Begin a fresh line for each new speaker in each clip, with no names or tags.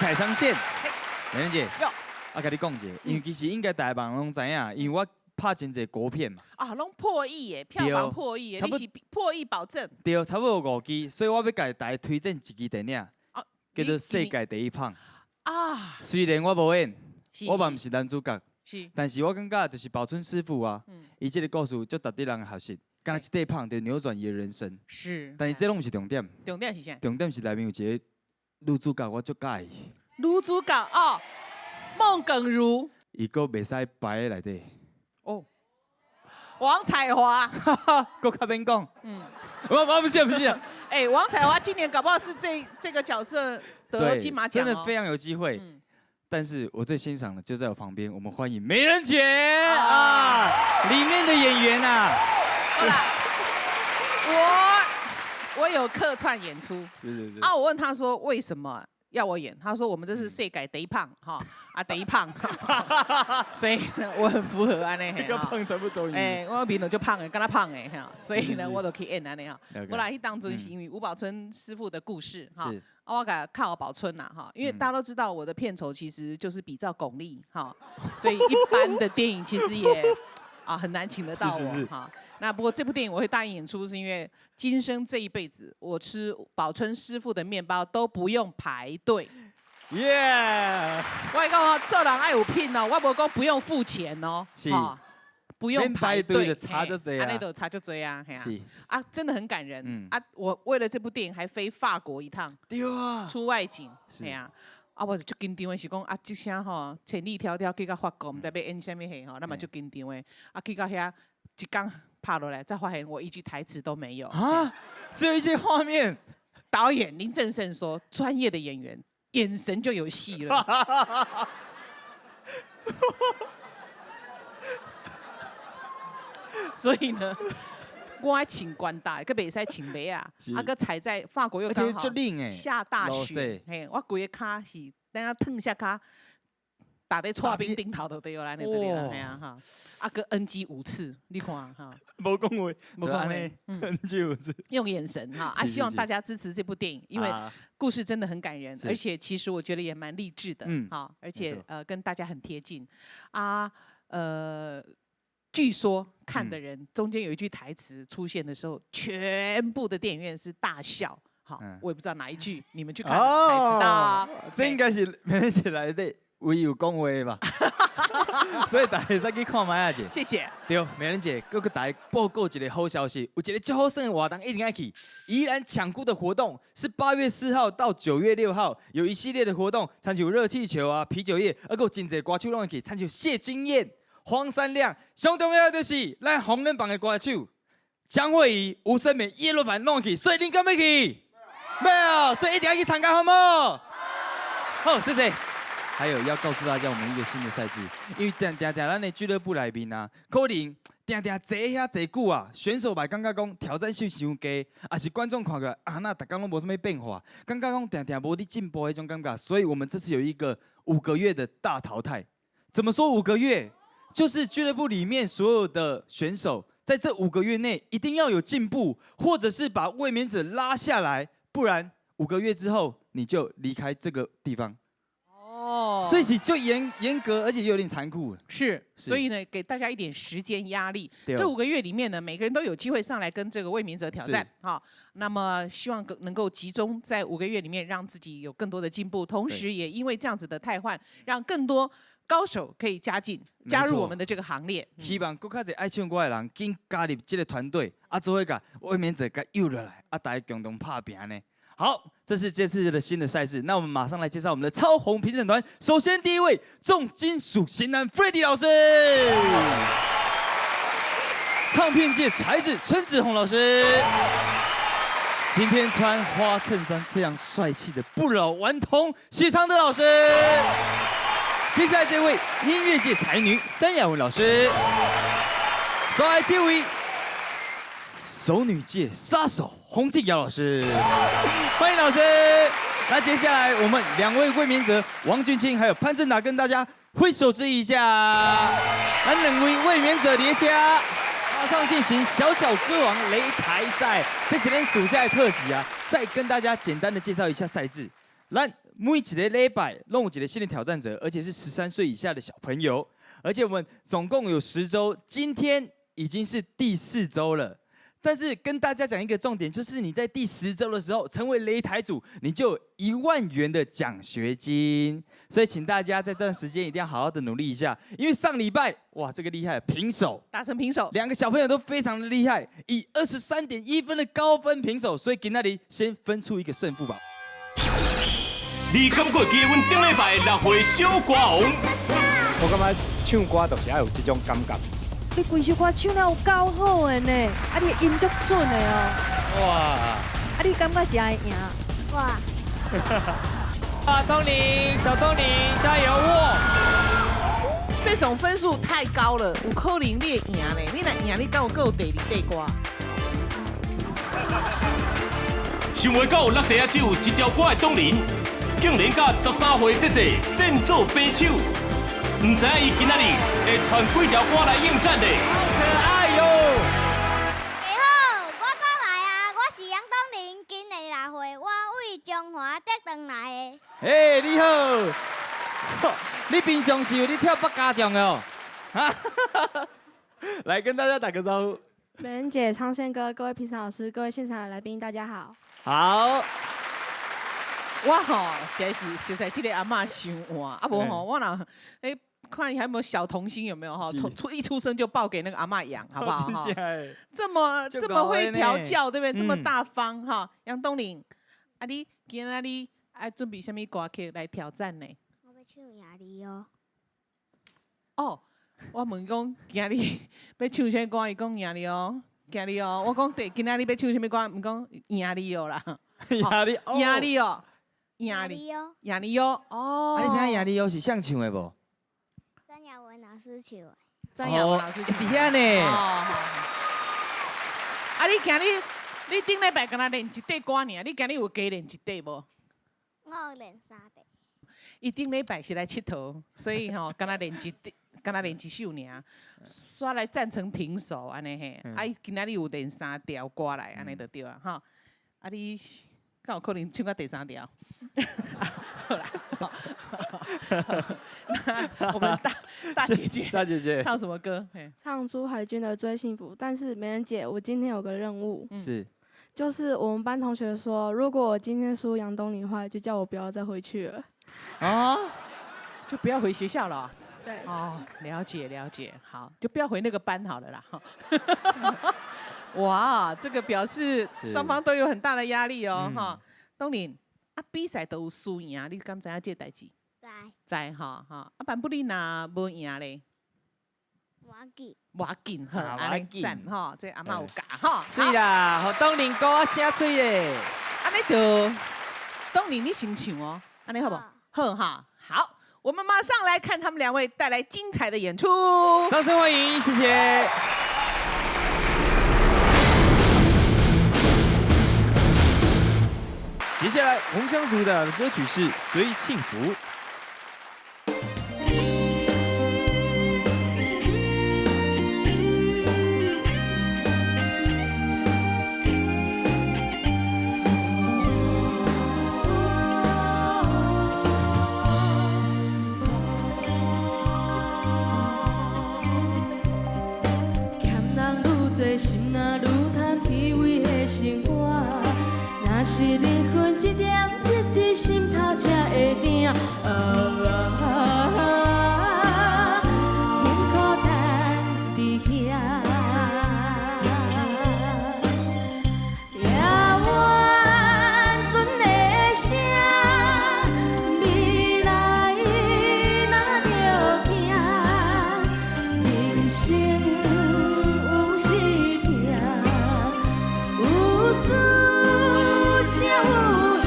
彩上线。美人姐，啊，共你讲一下，因为其实应该大部分攏知影，因为我拍真濟國片嘛。
啊，攏破億耶，票房破億耶，你是破億保證。
對，差不多五支，所以我欲共大家推薦一支電影，叫做《世界第一胖》。啊，雖然我無演，我嘛毋是男主角，但是我感覺就是寶春師傅啊，伊這个故事足值得人學習，敢若一塊胖就扭轉伊的人生。但是這攏毋是重點。
重點是啥？
重點是內面有一個女主角，我足佮意。
女主角哦，孟耿如。
伊閣袂使擺佇內底。
哦，王彩樺。
閣較免講。我不是不是。
哎，王彩樺今年搞不好是這個角色得金馬獎。
真的非常有機會。但是我最欣賞的就在我旁邊，我們歡迎美人姐啊，裡面的演員啊。
好啦，我有客串演出。
是是是。
啊，我問他說為什麼要我演？他說我們這是世界第一胖哈啊第一胖，所以我很符合按呢。
一個胖差不多。
哎，我面就胖的，敢若胖的哈，所以呢，我就去演按呢哈。無啦彼當陣是因為吳寶春師傅的故事哈。啊，我共靠寶春啦哈，因為大家都知道我的片酬其實就是比較鞏俐哈，所以一般的電影其實也啊很難請得到我哈。那不過這部電影我會答應演出，是因為今生這一輩子我吃寶春師傅的麵包都不用排隊。
耶！
我講哦，做人愛有品哦，我無講不用付錢哦，不用排隊，
就差就濟啊，
按呢就差足濟啊，是啊，真的很感人。啊，我為了這部電影還飛法國一趟，
對啊，
出外景，係啊，啊，我就足緊張的是講啊，這聲吼千里迢迢去到法國，毋知欲演啥物戲吼，咱嘛足緊張的。啊，去到遐一工拍落來，才發現我一句台詞都沒有。
啊，只有一些畫面。
導演林正盛說：“專業的演員眼神就有戲了。”所以呢，我愛穿懸大，閣袂使穿襪啊，啊，閣踩在法國又剛好下大雪，嘿，我規个跤是等下褪下跤，打佇剉冰頂頭就對了，按呢對了，嘿啊哈，啊，閣 NG 5次，你看哈，
無講話，
無講話
，NG 5次，
用眼神哈，啊，希望大家支持這部電影，因為故事真的很感人，而且其實我覺得也蠻勵志的，好，而且跟大家很貼近，啊，據說看的人中間有一句台詞出現的時候，全部的電影院是大笑。好，我也不知道哪一句，你們去看才知道。
這應該是美人姐來的唯一有講話的吧？所以大家會使去看覓仔者。
謝謝。
對，美人姐，閣佮大家報告一個好消息，有一個足好耍的活動一定愛去。宜蘭搶孤的活動是8月4號到9月6號，有一系列的活動，親像熱氣球啊、啤酒業，還有真濟歌手攏會去，親像謝金燕、黃山亮，上重要就是咱紅人榜的歌手江蕙怡、吳森美、葉若凡攏會去，所以恁敢欲去？欲哦，所以一定要去參加，好無？好，謝謝。還有要告訴大家，我們一個新的賽制，因為定定定咱的俱樂部內面啊，可能定定坐遐坐久啊，選手嘛感覺講挑戰性傷低，抑是觀眾看起來啊，那逐工攏無啥物變化，感覺講定定無佇進步彼種感覺，所以我們這次有一個五個月的大淘汰。怎麼說五個月？就是俱樂部裡面所有的選手，在這五個月內一定要有進步，或者是把衛冕者拉下來，不然五個月之後你就離開這個地方。哦，所以是就嚴格，而且又有點殘酷。
是，所以呢，給大家一點時間壓力。這五個月裡面呢，每個人都有機會上來跟這個衛冕者挑戰。好，那麼希望能夠集中在五個月裡面，讓自己有更多的進步，同時也因為這樣子的汰換，讓更多高手可以加進加入我們的這個行列。
希望閣較濟愛唱歌的人，緊加入這個團隊，啊，做伙共衛冕者共誘落來，啊，大家共同拍拚呢。好，這是這次的新的賽制。那我們馬上來介紹我們的超紅評審團。首先第一位，重金屬型男 Freddy 老師，唱片界才子陳子鴻老師，今天穿花襯衫非常帥氣的不老頑童許常德老師。接下來這位音樂界才女詹雅雯老師，再來這位熟女界殺手洪敬堯老師，歡迎老師。那接下來我們兩位衛冕者王俊卿還有潘正達跟大家揮手致意一下。來，兩位衛冕者疊加，馬上進行小小歌王擂台賽。這幾天暑假特輯啊，再跟大家簡單的介紹一下賽制。來，每一个礼拜攏有一个新的挑战者，而且是13岁以下的小朋友，而且我们总共有10周，今天已经是第四周了。但是跟大家讲一个重点，就是你在第10周的时候成为擂台主，你就有1万元的奖学金。所以请大家在这段时间一定要好好的努力一下，因为上礼拜哇，这个厉害，平手，
打成平手，
两个小朋友都非常的厉害，以23.1分的高分平手，所以今仔日先分出一个胜负吧。
你敢阁会记阮顶礼拜6岁小歌王？
我感觉唱歌就是爱有这种感觉。
你规首歌唱了有够好的呢，啊，你的音足准的哦。
哇！
啊，你感觉真会赢？
哇！
啊，东林，小东林，加油！哇！
这种分数太高了，有可能你会赢呢。你若赢，你敢有阁有第二块歌？
想袂到落地仔只有一条歌的东林，竟然佮13岁姐姐战做平手。毋知影伊今仔日会传几条歌来应战呢？
好可爱哟！
大家好，我阁来啊！我是杨东林，今年6岁，我为中华竹转来的。
嘿，你好！你平常是有咧跳八家将的哦？来跟大家打个招呼。
美人姐、昌宪哥、各位评审老师、各位现场的来宾，大家好。
好。
我吼，实在是实在，这个阿嬷伤活，啊无吼，我若欸看你还有没有小童星有没有哈？从一出生就抱给那个阿嬷养，好不好？哈，这么这么会调教，对不对？这么大方哈，杨东林，啊你今仔日爱准备啥物歌曲来挑战呢？
我欲唱赢你哦。
哦，我问伊讲今仔日欲唱啥歌，伊讲赢你哦，赢你哦。我讲对，今仔日欲唱啥物歌？毋讲赢你哦啦。
赢你，
赢你哦。赢你哦，赢你哦，哦。
啊，你知影赢你哦是谁唱的无？
张雅文老师唱的。
张雅文老师唱。
伫遐呢。
啊，你今日你顶礼拜敢若练一块歌尔，你今日有加练一块无？
我有练三块。
伊顶礼拜是来𨑨迌，所以吼，敢若练一块，敢若练一首尔，煞来战成平手按呢嘿。啊，伊今仔日有练三条歌来，按呢就对啊，吼。啊，你敢有可能唱到第三条？好啦，那我们大大姐姐，
大姐姐
唱什么歌？
唱朱海军的《追幸福》。但是美人姐，我今天有个任务，
是，
就是我们班同学说，如果我今天输杨东林的话，就叫我不要再回去了。
啊，
就不要回学校了。
对。
哦，了解了解，好，就不要回那个班好了啦。哇，这个表示双方都有很大的压力哦，哈，东林。啊，比赛都有输赢，你敢知影这代志？
知。
知吼吼。啊，万不你若无赢咧？
无要紧。
无要紧，好，按呢赞吼，这阿嬷有教吼。
是啦，予东林歌仔声媠咧。
按呢就，东林你先唱哦，按呢好无？好哈，好，我们马上来看他们两位带来精彩的演出。
掌声欢迎，谢谢。接下来，红香族的歌曲是《追幸福》。
欠人愈济，心若愈贪，虚伪的生活。若是灵魂一点一滴，心头才会疼。幸福等伫遐，夜晚船的声，未来若著行，人生有时痛，有输才有赢。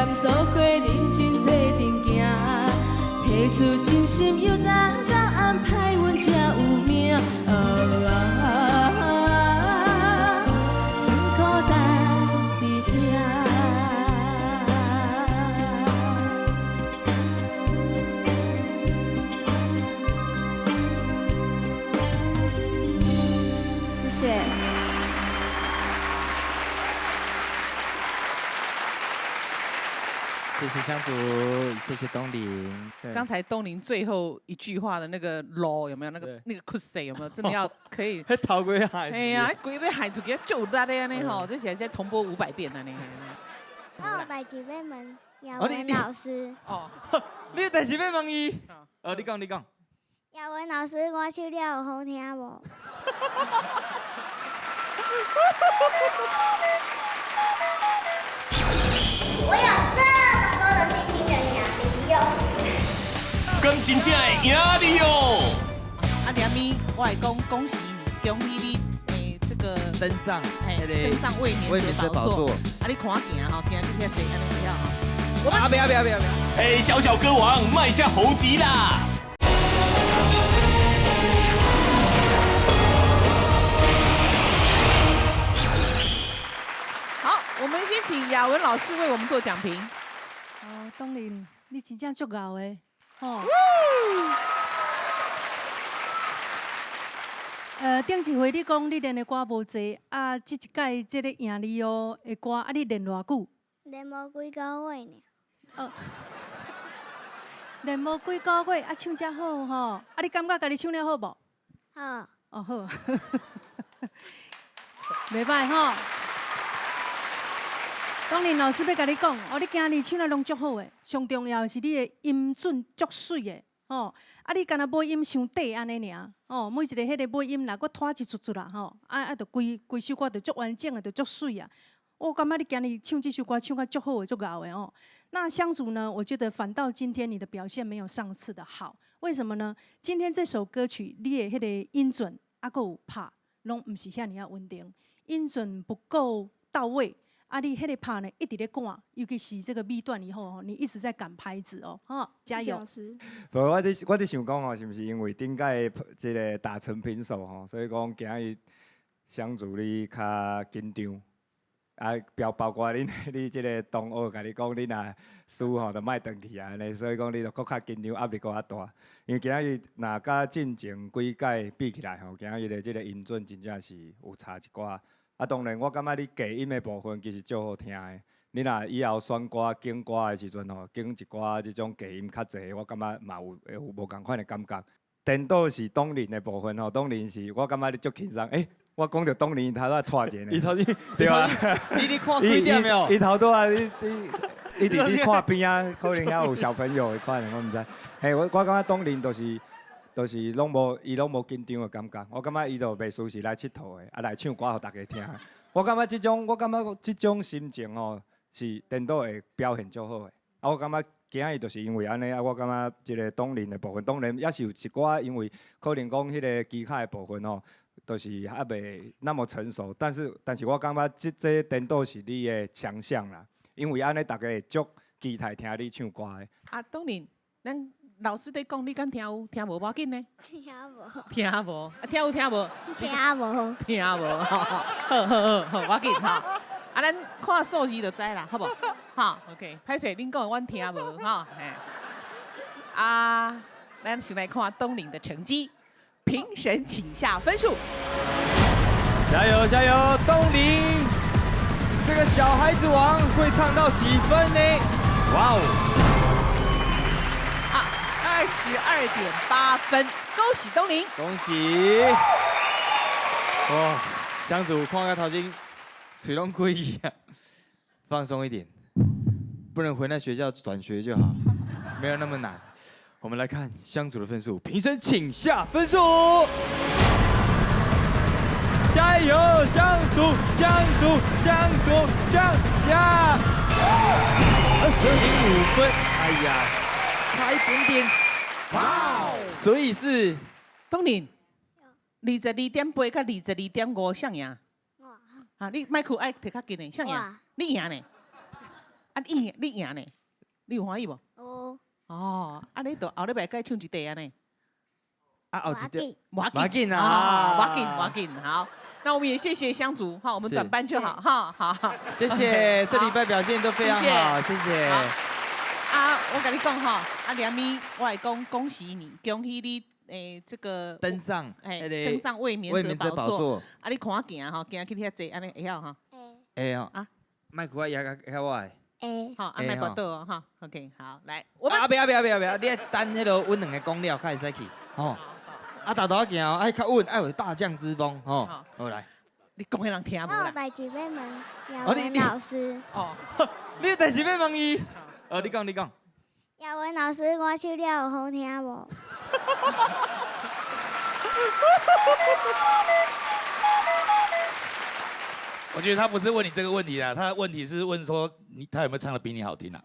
嫌做伙认真做阵行，提出真心由早到暗，歹运才有命。啊啊，辛苦等伫遐。谢谢。
谢谢香竹，谢谢东林。
刚才东林最后一句话的那个啰有没有？那个哭声有没有？真的要可以。
头鬼喊。
哎呀，鬼欲喊出去，就力的按呢吼，这现在重播500遍了呢。
我有代志欲问雅文老师。
哦，
你有代志欲问伊？哦，你讲，你讲。
雅文老师，我唱了有好听无？我有这么多的星星的赢你哟！
敢真正会赢你哦！
啊，连咪，我会讲恭喜你，恭喜你，欸，这个
登上，
嘿，登上卫冕者宝座。啊，你看我行吼，行这些济，按呢会晓吼。
阿别阿别阿别阿别！
哎，小小歌王莫遮猴急啦！
好，我们先请雅文老师为我们做讲评。
哦，东林，你真正足𠢕的，吼。顶一回你讲你练的歌无济，啊，这一届这个赢你哦的歌，啊，你练偌久？
练无几个月尔。
哦。练无几个月，啊，唱遮好吼，啊，你感觉家己唱了好无？
好。
哦，好。袂歹吼。东林老师欲共你讲，哦，你今日唱得拢足好的，上重要的是你的音准足媠的，吼，啊，你敢若尾音伤短按呢尔，吼，每一个彼个尾音若阁拖一撮撮啦，吼，啊，就规规首歌就足完整的，就足媠啊。我感觉你今日唱这首歌唱甲足好的，足𠢕的哦。那香竹呢？我觉得反倒今天你的表现没有上次的好，为什么呢？今天这首歌曲你的彼个音准啊，阁有拍，拢毋是遐尔仔稳定，音准不够到位。啊，你彼个拍呢，一直咧赶，尤其是这个 B 段以后吼，你一直在赶拍子哦，哈，加油！
无，我伫想讲吼，是毋是因为顶届这个打成平手吼，所以讲今日香竹你较紧张，啊，包括你这个同学共你讲，你若输吼就莫转去啊，按呢，所以讲你就阁较紧张，压力阁较大。因为今日若佮进前几届比起来吼，今日的这个音准真正是有差一寡。啊，当然，我感觉你低音的部分其实足好听的。你若以后选歌、拣歌的时阵吼，拣一寡这种低音较济，我感觉嘛有会有无仝款的感觉。颠倒是东林的部分吼，东林是我感觉你足轻松。欸，我讲著东林，伊头拄仔掣一下呢。
伊头先，
对啊。
你看几点没？
伊头拄仔，你伫你看边仔，可能遐有小朋友的可能，我毋知。嘿，我感觉东林就是。就是拢无，伊拢无紧张的感觉。我感觉伊就袂输是来𨑨迌的，啊来唱歌予大家听。我感觉这种心情吼，是颠倒会表现足好的。啊，我感觉今日就是因为按呢，啊，我感觉这个东林的部分，当然也是有一寡因为可能讲彼个技巧的部分吼，就是还袂那么成熟。但是我感觉这颠倒是你的强项啦，因为按呢，大家会足期待听你唱歌的。
啊，东林，咱老师咧讲，你敢听有？听无无要紧呢。
听无。
听无？啊，听有听无？
听无。
听无。好好好好，无要紧哈。啊，咱看数字就知啦，好无？哈，OK。歹势，恁讲的阮听无哈。嘿。啊，咱先来看东林的成绩，评审请下分数。
加油加油，东林！这个小孩子王会唱到几分呢？哇哦！
22.8分，恭喜东林！
恭喜！哇，香竹看到头前，嘴拢开去啊！放松一点，不能回那学校转学就好了，没有那么难。我们来看香竹的分数，评审请下分数。加油，香竹，香竹，香竹，向下，22.5分，哎呀，差一点点。哇！所以是
东林，22.8佮22.5，谁赢？啊，你麦克爱提较近的，谁赢？你赢呢？啊，你赢呢？你有欢喜无？
有。
哦，啊，你就后礼拜该唱一块按呢。
啊，后一块。
无
要紧啊，
无要紧，无要紧，好。那我们也谢谢香竹，哈，我们转班就好，哈，好。
谢谢，这礼拜表现都非常好，谢谢。
啊，我跟你讲哈，啊，连咪，我会讲恭喜你，恭喜你，这个
登上，
登上卫冕者宝座。啊，你看我行吼，行去遐坐，按呢会晓哈？
会哦。啊，麦克我压较我的。
会。
好，啊，麦克倒哦，哈，OK，好，来，我们。
啊，别啊别啊别啊别，你爱等彼个阮两个讲了，较会使去，吼。啊，沓沓仔行，爱较稳，爱有大将之风，吼。好来。
你讲彼人听无啦？
我有代志欲问亚文老师。
哦，
你有代志欲问伊？哦，你讲，你讲。
亚文老师，我唱了有好听无？
我觉得他不是问你这个问题啊，他的问题是问说他有没有唱得比你好听啊？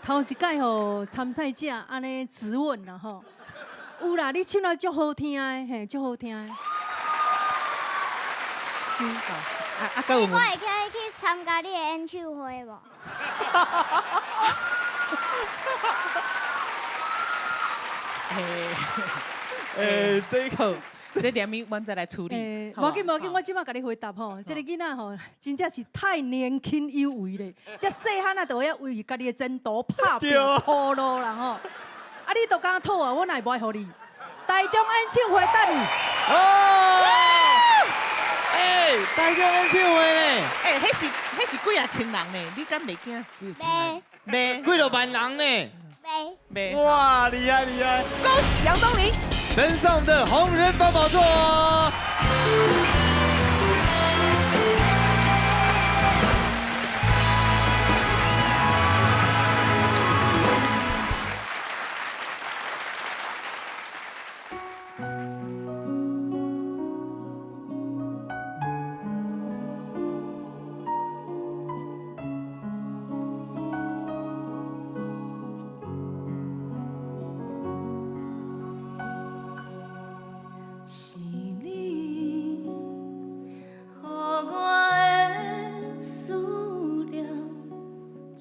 头一届予参赛者按呢质问啦吼，有啦，你唱得足好听的，嘿，足好听的。
啊，
我会可以去参加你的演唱会无？
这个。
这两面阮再来处理。
无要紧，无要紧，我这马共你回答吼。这个囡仔吼，真正是太年轻有为咧。这细汉啊，就会晓为家己的前途拍拼铺路啦吼。啊，你都敢讨啊，我哪会无爱予你？台中演唱会等你。
哦。欸，台中演唱会呢？
欸，彼是几仔千人呢？你敢袂惊？
袂。
袂。几落万人呢？
袂。
袂。
哇，厉害厉害！
恭喜杨东霖。
登上的红人宝宝座。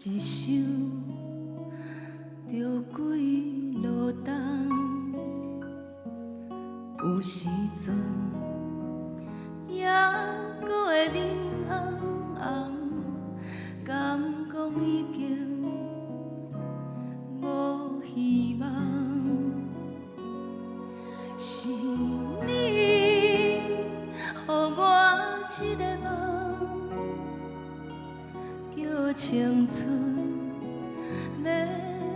一首就几落冬，有时阵犹阁会面红红，敢讲已经无希望。是你予我这个梦，叫青春欲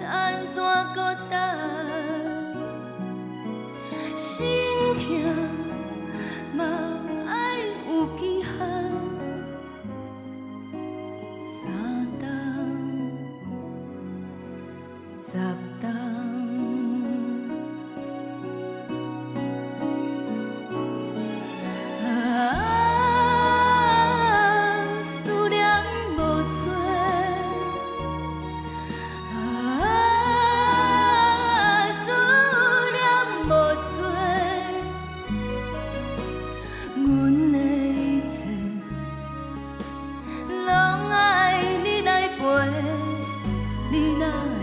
按怎阁等？心痛嘛爱有期限，3冬10冬。啊，思念无做，啊，思念无做，阮的一切拢爱你来陪，你哪会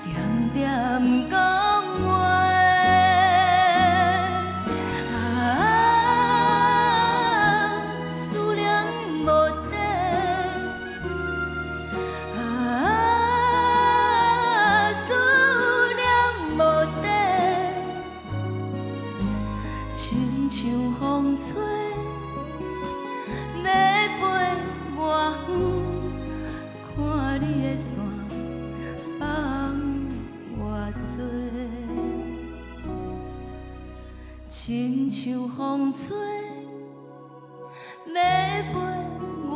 恬恬讲话？啊，思念无底，啊，思念无底，亲像风吹，欲飞偌远，看你的线放偌多。亲像风吹，欲飞偌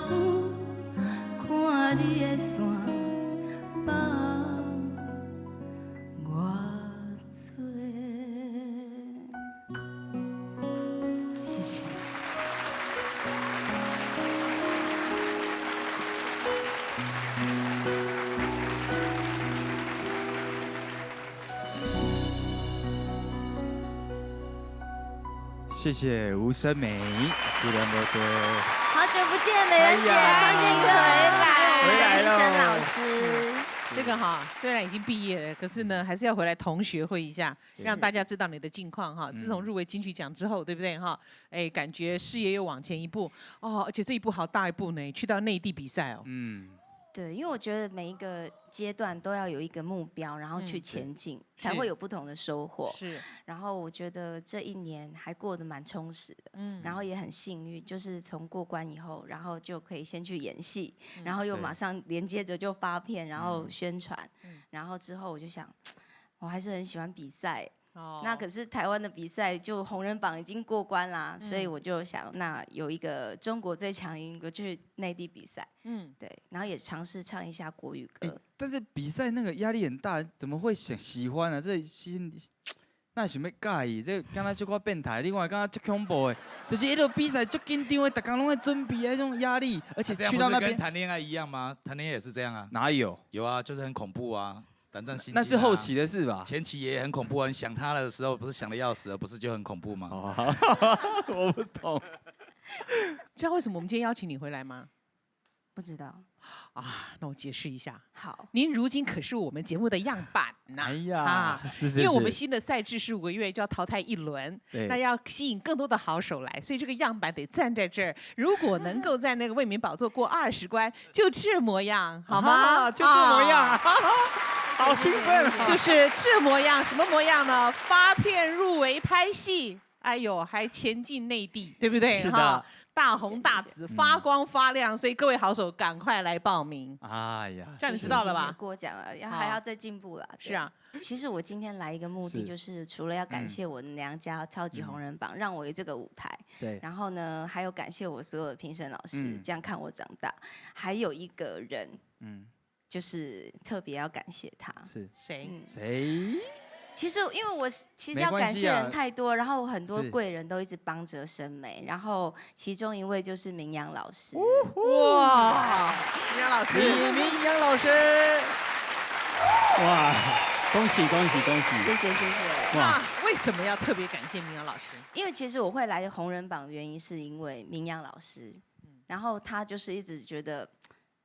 远，看你的线放偌多。谢谢。
谢谢谢吴升美，四两无做。
好久不见，美人姐，欢迎回来，
回来
了，老师。
这个哈，虽然已经毕业了，可是呢，还是要回来同学会一下，让大家知道你的近况哈。自从入围金曲奖之后，对不对哈？哎，感觉事业又往前一步哦，而且这一步好大一步呢，去到内地比赛哦。
嗯。
对，因为我觉得每一个阶段都要有一个目标，然后去前进，才会有不同的收获。然后我觉得这一年还过得蛮充实的，然后也很幸运，就是从过关以后，然后就可以先去演戏，然后又马上连接着就发片，然后宣传，然后之后我就想，我还是很喜欢比赛。那可是台湾的比赛就红人榜已经过关啦，所以我就想，那有一个中国最强音，我去内地比赛，对，然后也尝试唱一下国语歌。
但是比赛那个压力很大，怎么会想喜欢呢？这心那想欲佮意？这敢若这寡变态，你看敢若足恐怖的，就是彼个比赛足紧张的，逐工拢在准备的彼种压力，而且去到那边
谈恋爱一样吗？谈恋爱也是这样啊？
哪有？
有啊，就是很恐怖啊。胆战心惊，
那是后期的事吧？
前期也很恐怖啊！你想他的时候，不是想的要死，而不是就很恐怖吗？
哦，我不懂。
知道为什么我们今天邀请你回来吗？
不知道。
啊，那我解释一下。
好，
您如今可是我们节目的样板呐。
哎呀，是是。
因为我们新的赛制是5个月就要淘汰一轮，那要吸引更多的好手来，所以这个样板得站在这儿。如果能够在那个卫冕宝座过20关，就这模样，好吗？
就这模样。好兴奋啊！
就是这模样，什么模样呢？发片入围拍戏，哎呦，还前进内地，对不对？
是的，
大红大紫，发光发亮，所以各位好手赶快来报名。
哎呀，
这样你知道了吧？
过奖了，要还要再进步了。
是啊，
其实我今天来一个目的，就是除了要感谢我娘家超级红人榜，让我有这个舞台。
对。
然后呢，还有感谢我所有的评审老师，这样看我长大。还有一个人，就是特别要感谢他。
是
谁？
谁？
其实因为我其实要感谢人太多，然后很多贵人都一直帮着申美，然后其中一位就是明阳老师。
哇，明阳老师，
李明阳老师，
哇，恭喜恭喜恭喜！
谢谢谢谢。
哇，为什么要特别感谢明阳老师？
因为其实我会来红人榜，原因是因为明阳老师，然后他就是一直觉得。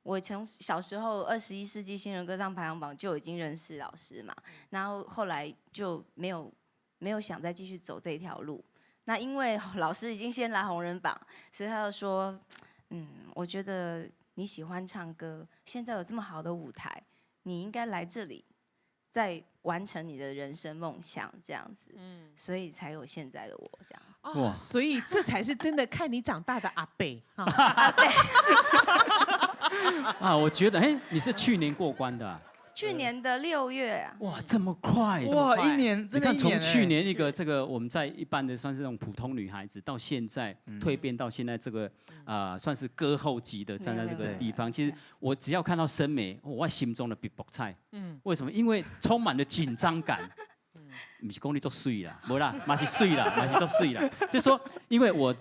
我从小时候21世纪新人歌唱排行榜就已经认识老师嘛，然后后来就没有想再继续走这条路。那因为老师已经先来红人榜，所以他就说，我觉得你喜欢唱歌，现在有这么好的舞台，你应该来这里，再完成你的人生梦想这样子。所以才有现在的我这样。
哦，所以这才是真的看你长大的阿伯。
阿伯。
啊，我觉得，哎，你是去年过关的。
去年的6月啊。
哇，这么快！
哇，一年，
你看从去年一个这个我们在一般的算是那种普通女孩子，到现在蜕变到现在这个算是歌后级的站在这个地方。其实我只要看到申美，我心中的比爆菜。为什么？因为充满了紧张感。不是讲你足水啦，无啦，嘛是水啦，嘛是足水啦。就说，因为我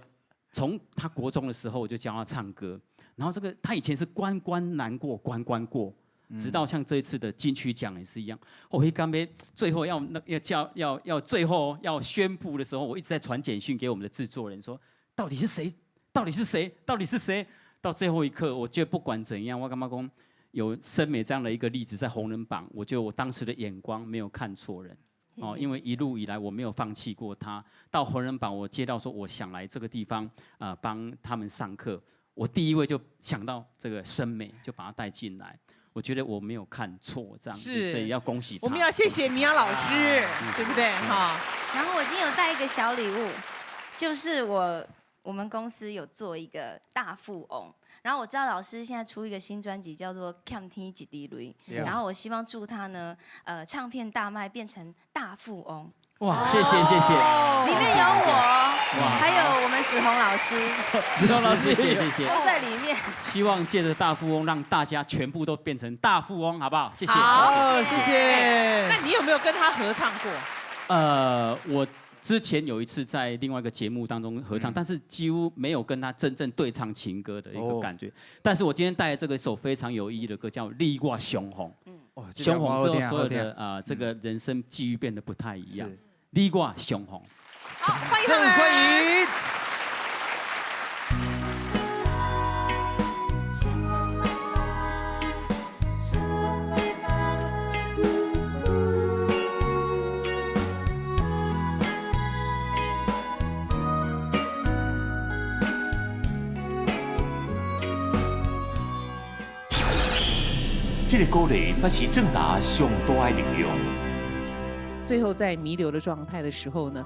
从他国中的时候我就教他唱歌。然后这个他以前是关关难过关关过，直到像这一次的金曲奖也是一样。我会干杯，最后要那要叫要要最后要宣布的时候，我一直在传简讯给我们的制作人说，到底是谁？到底是谁？到底是谁？到最后一刻，我觉得不管怎样，我干嘛讲有申美这样的一个例子在红人榜，我觉得我当时的眼光没有看错人。哦，因为一路以来我没有放弃过他。到红人榜，我接到说我想来这个地方帮他们上课。我第一位就想到这个申美，就把他带进来。我觉得我没有看错，这样子，所以要恭喜他。
我们要谢谢明阳老师，对不对？哈。
然后我今天有带一个小礼物，就是我们公司有做一个大富翁。然后我知道老师现在出一个新专辑，叫做《欠天一滴泪》，然后我希望祝他呢，唱片大卖，变成大富翁。
哇，谢谢谢谢，
里面有我，还有我们子鸿老师，
子鸿老师，谢谢谢谢，
都在里面。
希望借着大富翁，让大家全部都变成大富翁，好不好？谢谢，
好，
谢谢。
那你有没有跟他合唱过？
我之前有一次在另外一个节目当中合唱，但是几乎没有跟他真正对唱情歌的一个感觉。但是我今天带来这个首非常有意义的歌，叫《你我相逢》。相逢之后，所有的这个人生际遇变得不太一样。你我相逢，
好，欢迎，
欢迎。
这个鼓励，才是郑达上大的力量。
最后在弥留的状态的时候呢，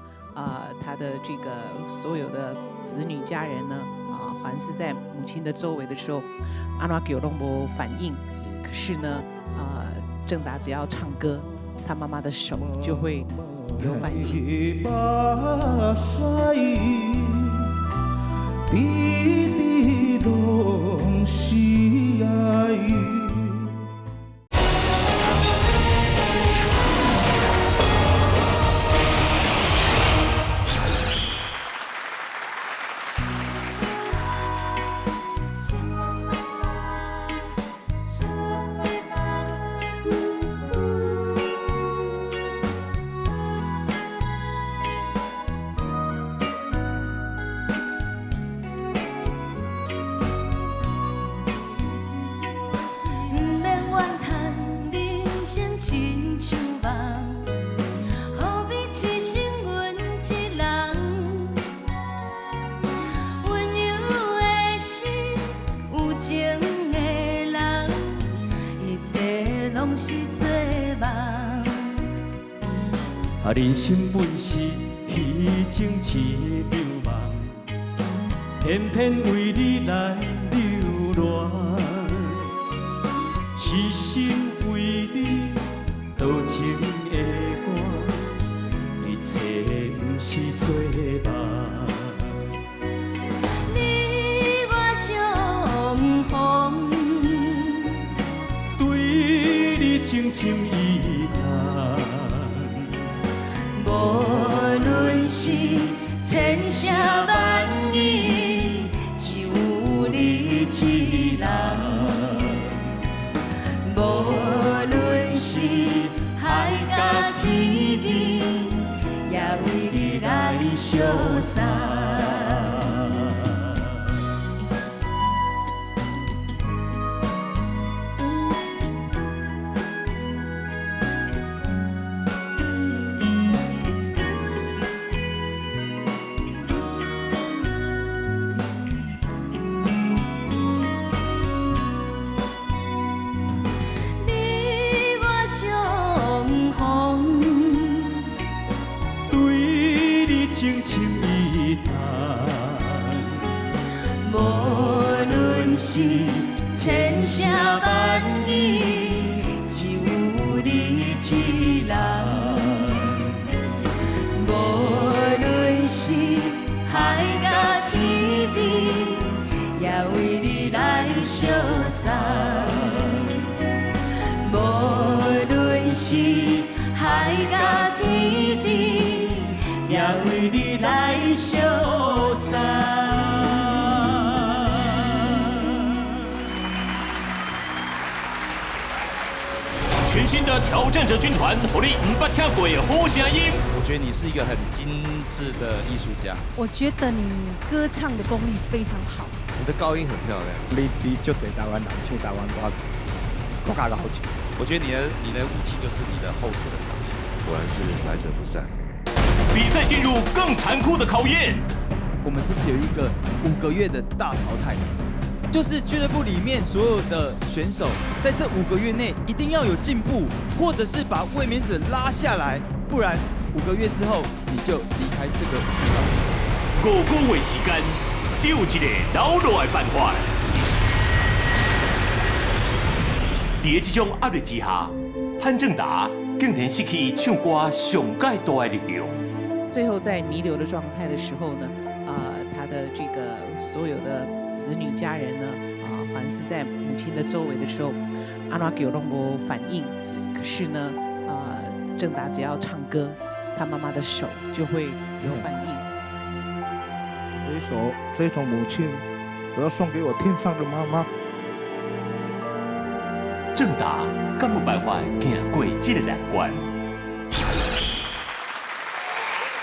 他的这个所有的子女家人呢，环视在母亲的周围的时候，按怎叫拢无反应。可是呢，郑达只要唱歌，他妈妈的手就会有反应。
滴滴拢是爱。
人生本是虚情一场梦，偏偏为你来留恋，痴心为你多情的歌，一切毋是做梦。
你我相逢，
对你深深依恋。
无论是千声万语，只有你一人。无论是海角天边，也为你来相送。千声万语，只有你一人。无论是海角天边，也为你来相送。无论是海角天边，也为你来相送。
全新的挑战者军团，予你毋捌听过的好声音。
我觉得你是一个很精致的艺术家。
我觉得你歌唱的功力非常好。
你的高音很漂亮。
你比足济台湾人唱台湾歌，更加好唱。
我觉得你的武器就是你的厚实的嗓音。
果然是来者不善。
比赛进入更残酷的考验。
我们这次有一个5个月的大淘汰。就是俱乐部里面所有的选手，在这5个月内一定要有进步，或者是把卫冕者拉下来，不然5个月之后你就离开这个地方。
5个月时间，只有一个留落来的办法。伫这种压力之下，潘正达竟然失去唱歌上盖大的力量。
最后在弥留的状态的时候呢，他的这个所有的子女家人呢，环视在母亲的周围的时候，按怎叫拢无反应。可是呢，郑达只要唱歌，他妈妈的手就会有反应。
这首母亲，我要送给我天上的妈妈。
郑达敢有办法行过这个难关？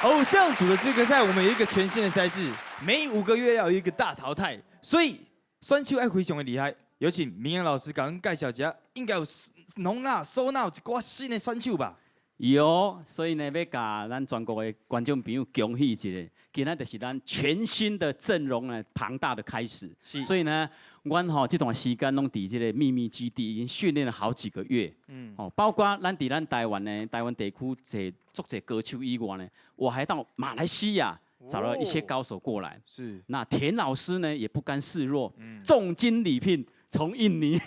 偶像组的资格赛，我们有一个全新的赛制，每5个月要有一个大淘汰，所以选手爱非常的厉害。有请明阳老师甲阮介绍一下，应该有容纳收纳一寡新的选手吧？
有，所以呢，欲共咱全国的观众朋友恭喜一下，今仔就是咱全新的阵容呢，庞大的开始。所以呢，阮吼这段时间拢伫这个秘密基地已经训练了好几个月。哦，包括咱伫咱台湾呢，台湾地区济足济歌手以外呢，我还到马来西亚找了一些高手过来。那田老师呢也不甘示弱，重金礼聘。从印尼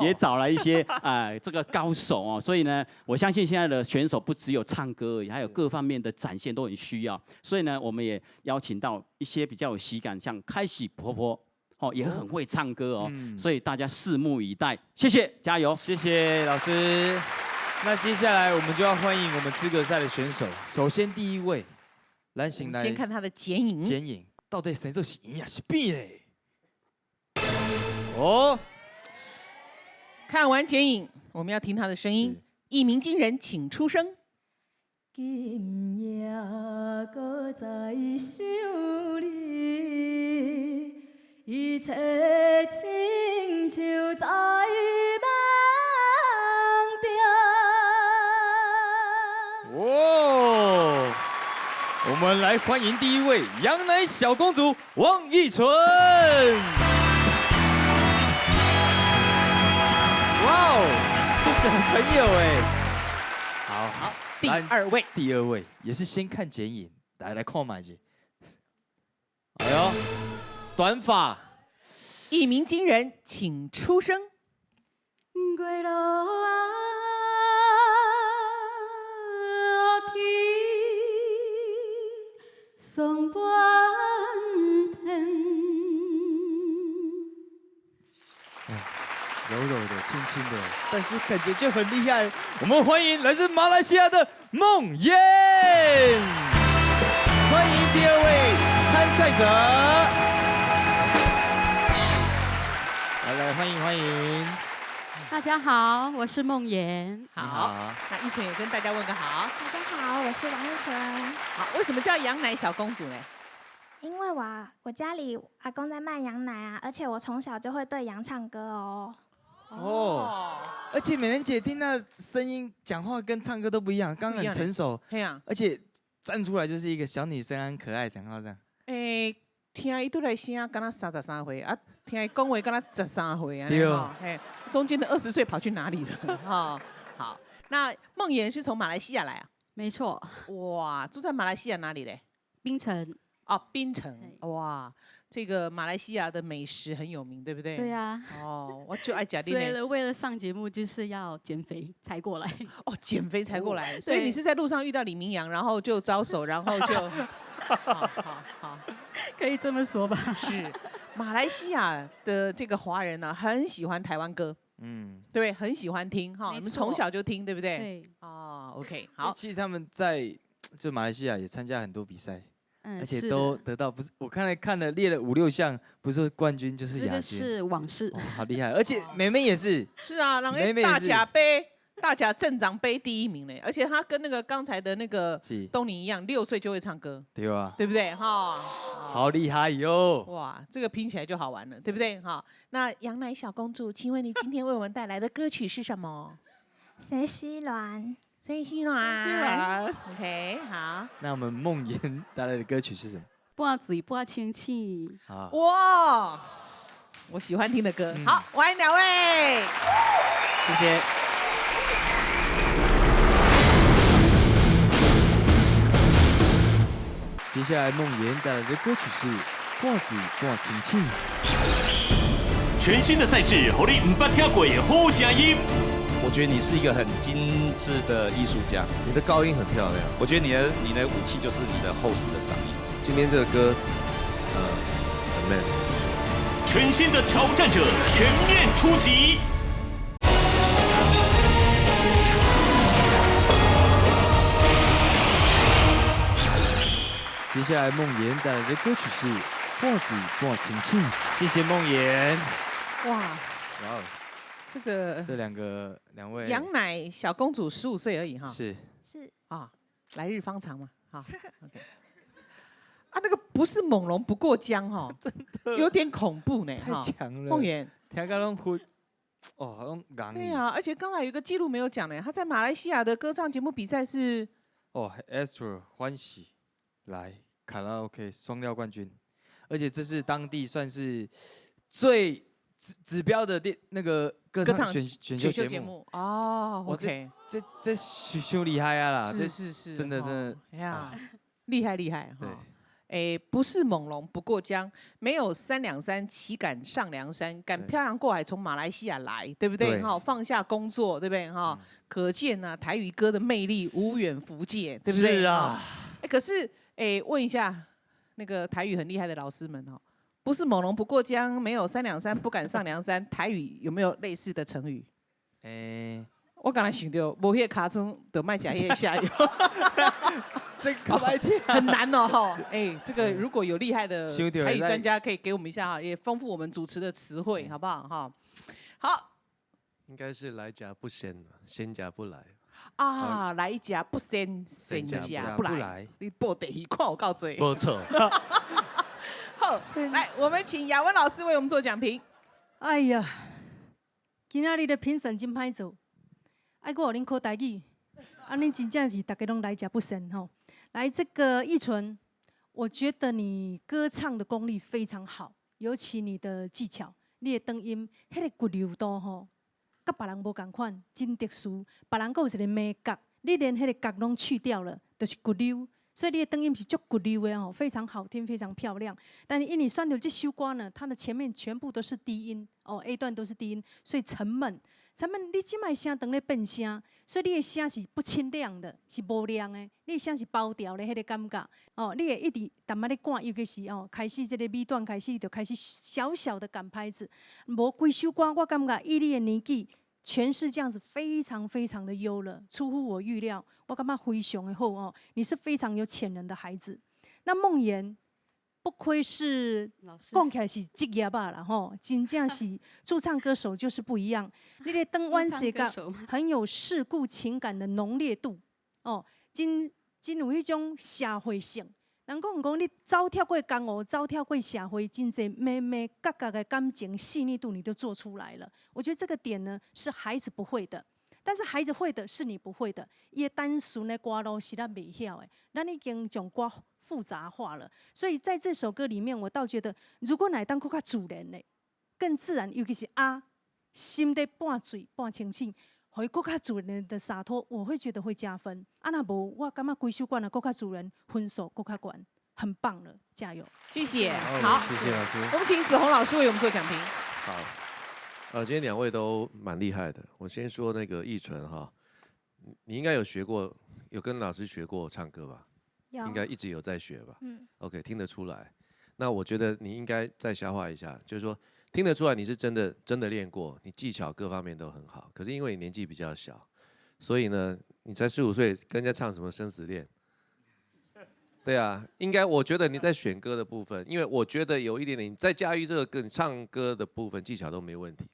也找了一些啊这个高手哦，所以呢，我相信现在的选手不只有唱歌而已，还有各方面的展现都很需要。所以呢，我们也邀请到一些比较有喜感，像开喜婆婆哦，也很会唱歌哦，所以大家拭目以待。谢谢，加油！
谢谢老师。那接下来我们就要欢迎我们资格赛的选手。首先第一位，咱先来
先看他的剪影。
剪影到底生做是圆还是扁嘞？哦，
看完剪影，我们要听他的声音。一鸣惊人，请出声。
今夜阁再想你，一切亲像在梦
中。哇，我们来欢迎第一位羊奶小公主王一淳。哇哦，是小朋友哎！好，
好，第二位，
第二位也是先看剪影，来来看觅者。哎呦，短发，
一鸣惊人，请出声。
月落啊，天霜满天。
柔柔的，轻轻的，但是感觉就很厉害。我们欢迎来自马来西亚的孟燕，欢迎第二位参赛者。来来，欢迎欢迎。
大家好，我是孟妍。
好，那依纯也跟大家问个好。
大家好，我是王依纯。
好，为什么叫羊奶小公主呢？
因为我家里阿公在卖羊奶啊，而且我从小就会对羊唱歌哦。
哦，而且美人姐听那声音，讲话跟唱歌都不一样，刚刚很成熟，
对啊，
而且站出来就是一个小女生，很可爱，讲话这样。
欸，听伊拄来声，敢若33岁啊，听伊讲话敢若13岁啊，
对，
嘿，中间的20岁跑去哪里了？哈，好，那孟妍是从马来西亚来啊？
没错。
哇，住在马来西亚哪里嘞？
槟城。
哦，槟城，哇。这个马来西亚的美食很有名，对不对？
对呀。
哦，我就爱吃。
为了上节目就是要减肥才过来。
哦，减肥才过来，所以你是在路上遇到李明阳，然后就招手，然后就，好好好，
可以这么说吧？
是，马来西亚的这个华人呢，很喜欢台湾歌，嗯，对，很喜欢听哈，你们从小就听，对不对？
对。
哦，OK，好。
其实他们在就马来西亚也参加很多比赛。而且都得到，不是我刚才看了列了5、6项，不是冠军就是亚军。
这个是往事。
好厉害！而且妹妹也是。
是啊，人家大甲杯、大甲镇长杯第1名嘞，而且他跟那个刚才的那个东尼一样，6岁就会唱歌。
对啊。
对不对？哈。
好厉害哟！
哇，这个拼起来就好玩了，对不对？哈，那羊奶小公主，请问你今天为我们带来的歌曲是什么？
谁西鸾。
谁西鸾。OK，好。
那我们梦妍带来的歌曲是什么？
半醉半清醒。
哇，我喜欢听的歌。好，欢迎两位。
谢谢。接下来梦妍带来的歌曲是《半醉半清醒》。
全新的赛制，予你毋捌听过的好声音。
我觉得你是一个很精致的艺术家，
你的高音很漂亮。
我觉得你的武器就是你的厚实的嗓音。
今天这个歌，很 man。
全新的挑战者全面出击。
接下来梦妍带来的歌曲是《半醉半清醒》，谢谢梦妍。
哇，
哇哦。
这个
这两位
羊奶小公主15岁而已哈，
是
啊，来日方长嘛，好，OK。啊，那个不是猛龙不过江哈，
真的
有点恐怖呢，
太强了。
梦妍，
听到拢哭。哦，好像硬。
对啊，而且刚才有一个记录没有讲呢，他在马来西亚的歌唱节目比赛是
哦，Astro 欢喜来卡拉 OK 双料冠军，而且这是当地算是最指标的电那个歌唱选秀节目。
哦，OK，
这伤厉害啊啦！真的真的，
哎呀，厉害厉害哈！哎，不是猛龙不过江，没有三两三，岂敢上梁山？敢漂洋过海从马来西亚来，对不对？哈，放下工作，对不对？哈，可见呢，台语歌的魅力无远弗届，对不对？
是啊。
哎，可是哎，问一下那个台语很厉害的老师们哦，不是猛龙不过江，没有三两三，不敢上梁山。台语有没有类似的成语？哎，我刚才想到，无彼个尻川，就莫食彼个痧药。
这个白天
很难哦，哈，哎，这个如果有厉害的台语专家，可以给我们一下哈，也丰富我们主持的词汇，好不好？哈，好，
应该是来者不善，善者不来。
啊，来者不善，善者不来。你报地鱼看有够济。
没错。
好，来，我们请雅文老师为我们做讲评。
哎呀，今仔日的评审真歹做，爱阁予恁考台语，啊，恁真正是逐家拢来者不善吼。来，这个奕纯，我觉得你歌唱的功力非常好，尤其你的技巧，你的长音，彼个骨流度吼，佮别人无仝款，真特殊。别人阁有一个眉角，你连彼个角拢去掉了，就是骨溜。所以你的长音是足骨溜的哦，非常好听，非常漂亮。但是因为你选到这首歌呢，它的前面全部都是低音哦，A 段都是低音，所以沉闷。沉闷，你这摆声当咧变声，所以你的声是不清亮的，是无亮的。你的声是包掉的彼个感觉哦，你会一直淡仔咧赶，尤其是哦，开始这个 B 段开始，就开始小小的赶拍子。无规首歌，我感觉以你的年纪，诠释这样子非常非常的优了，出乎我预料。我感觉非常的好哦，你是非常有潜能的孩子。那梦妍，不愧是讲起来是职业吧啦吼，真正是驻唱歌手就是不一样。你咧转弯世界很有世故情感的浓烈度哦，真真有彼种社会性。人讲讲你走跳过江湖，走跳过社会，真济眉眉角角的感情细腻度你都做出来了。我觉得这个点呢是孩子不会的，但是孩子会的是你不会的。伊的单纯的歌路是咱袂晓的，咱已经将歌复杂化了。所以在这首歌里面，我倒觉得，如果会当阁较自然的，更自然，尤其是啊，心底半醉半清醒，予伊阁较自然的洒脱，我会觉得会加分。啊，若无，我感觉规首歌若阁较自然，分数阁较悬，很棒了，加油！
谢谢，好，
谢谢老师。
我们请子红老师为我们做讲评。
好，今天两位都蛮厉害的。我先说那个奕纯哈，你应该有学过，有跟老师学过唱歌吧？
有。
应该一直有在学吧？
嗯。
OK，听得出来。那我觉得你应该再消化一下，就是说听得出来你是真的真的练过，你技巧各方面都很好。可是因为你年纪比较小，所以呢，你才15岁，跟人家唱什么生死恋？对啊，应该我觉得你在选歌的部分，因为我觉得有一点点你在驾驭这个歌，你唱歌的部分技巧都没问题。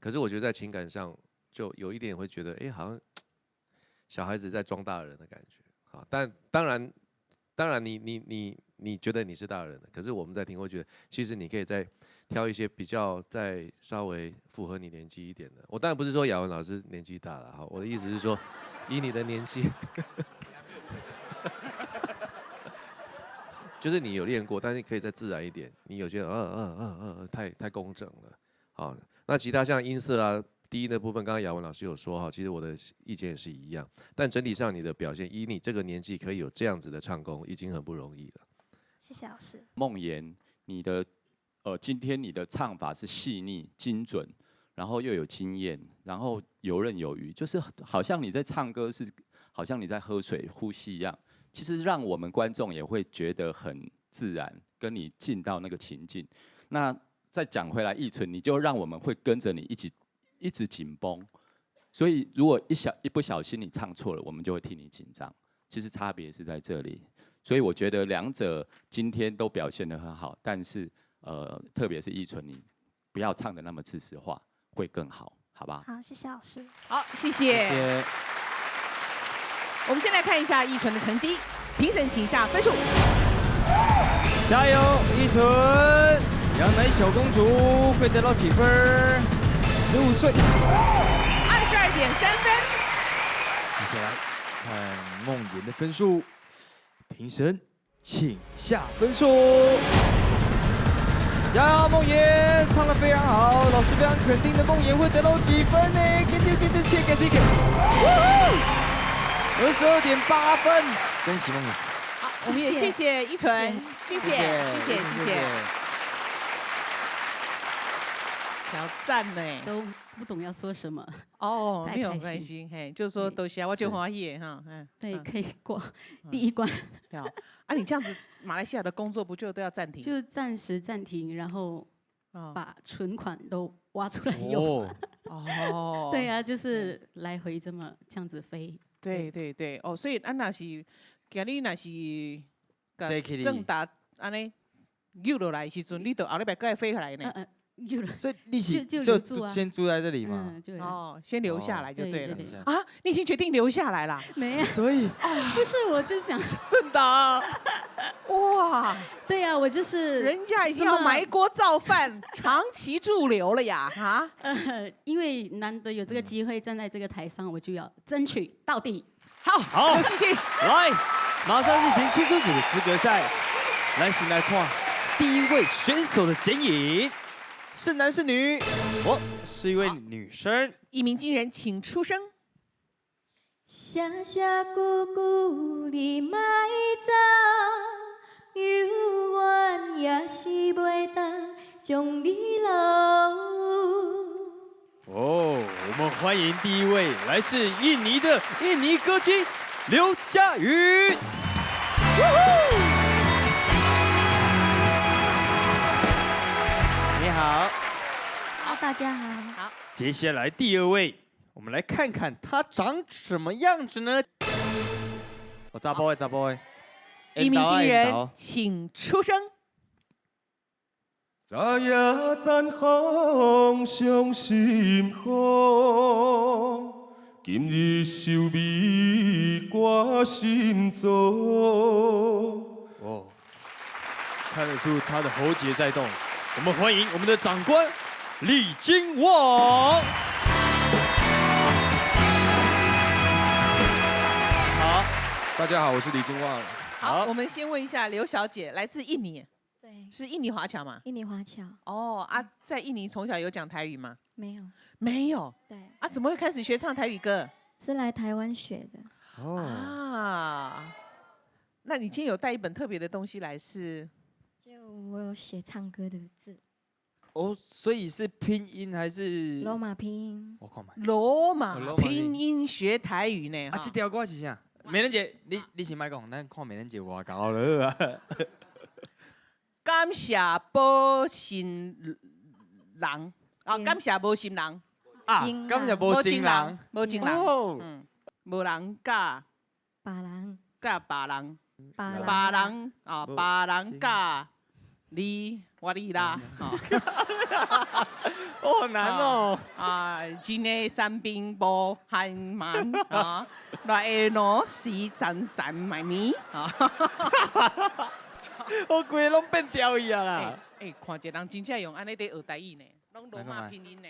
可是我觉得在情感上就有一点会觉得，哎，好像小孩子在装大人的感觉。好，但当然，当然你觉得你是大人的，可是我们在听会觉得，其实你可以再挑一些比较再稍微符合你年纪一点的。我当然不是说雅文老师年纪大了哈，我的意思是说，以你的年纪，就是你有练过，但是可以再自然一点。你有些太工整了，好，那其他像音色啊、低音的部分，刚刚雅文老师有说哈，其实我的意见也是一样。但整体上你的表现，以你这个年纪可以有这样子的唱功，已经很不容易了。
谢谢老师。
梦妍，今天你的唱法是细腻、精准，然后又有经验，然后游刃有余，就是好像你在唱歌是，好像你在喝水、呼吸一样。其实让我们观众也会觉得很自然，跟你进到那个情境。那再讲回来，奕纯，你就让我们会跟着你一起一直紧绷。所以如果一不小心你唱错了，我们就会替你紧张。其实差别是在这里。所以我觉得两者今天都表现得很好，但是特别是奕纯，你不要唱得那么制式化，会更好，好吧？
好，谢谢老师。
好，谢谢。
谢谢。
我们先来看一下奕纯的成绩，评审请下分数。
加油，奕纯！羊奶小公主会得到几分？ 15岁。
22.3分。
接下来看梦妍的分数，评审请下分数。加油，梦妍唱得非常好，老师非常肯定的梦妍会得到几分呢？给给给给给给给，22.8分，恭喜梦妍。
好，我们也谢谢依纯，谢谢谢谢谢谢。挑战呢，
都不懂要说什么。
哦，没有关系，嘿，就是说多谢，我就欢喜的哈，嗯，
对，可以过第一关。
好，啊，你这样子，马来西亚的工作不就都要暂停？
就暂时暂停，然后把存款都挖出来用。
哦，
对啊，就是来回这样子飞。
对对对，哦，所以啊，若是今日若是政达按呢扭落来的时阵，你就后礼拜阁会飞回来呢。
所以你是就先住在这里吗？
哦，先留下来就对了。啊，你已经决定留下来了？
没有。
所以
不是，我就想
政达，哇，
对呀，我就是
人家已经要埋锅造饭，长期驻留了呀，哈。
因为难得有这个机会站在这个台上，我就要争取到底。
好，
好，
有信心。
来，马上进行青春组的资格赛，来，请来看第一位选手的剪影。是男是女？我是一位女生。
一鸣惊人，请出声。
谢谢姑姑，你莫走，犹原也是袂当将你留。
哦，我们欢迎第一位来自印尼的印尼歌姬刘佳宇。你好，
好，大家好。
好，
接下来第二位，我们来看看他长什么样子呢？我查甫的，查甫的。
一鸣惊人，请出声。
昨夜残风伤心雨，今日愁味挂心头。
哦，看得出他的喉结在动。我们欢迎我们的长官李金旺。
好，大家好，我是李金旺。
好，我们先问一下刘小姐，来自印尼，
对，
是印尼华侨吗？
印尼华侨。
哦啊，在印尼从小有讲台语吗？
没有，
没有。
对。
啊，怎么会开始学唱台语歌？
是来台湾学的。
哦。啊，那你今天有带一本特别的东西来是？
就我有写唱歌的字。
哦，所以是拼音还是？
罗马拼音。
我看觅。
罗马拼音学台语呢？
啊，这条歌是啥？美人姐，你先莫讲，咱看美人姐偌𠢕了啊。
感谢无心人啊，感谢无心人
啊，感谢无情人，
无情人，嗯，无人教
别人，
教别人，别人啊，别人教你，我你啦，
好难哦！
啊，真的三兵无汉蛮啊，来罗是赞赞卖米啊！
我规个拢变调去啊啦！
哎，看一个人真正用按呢伫学台语呢，拢罗马拼音呢。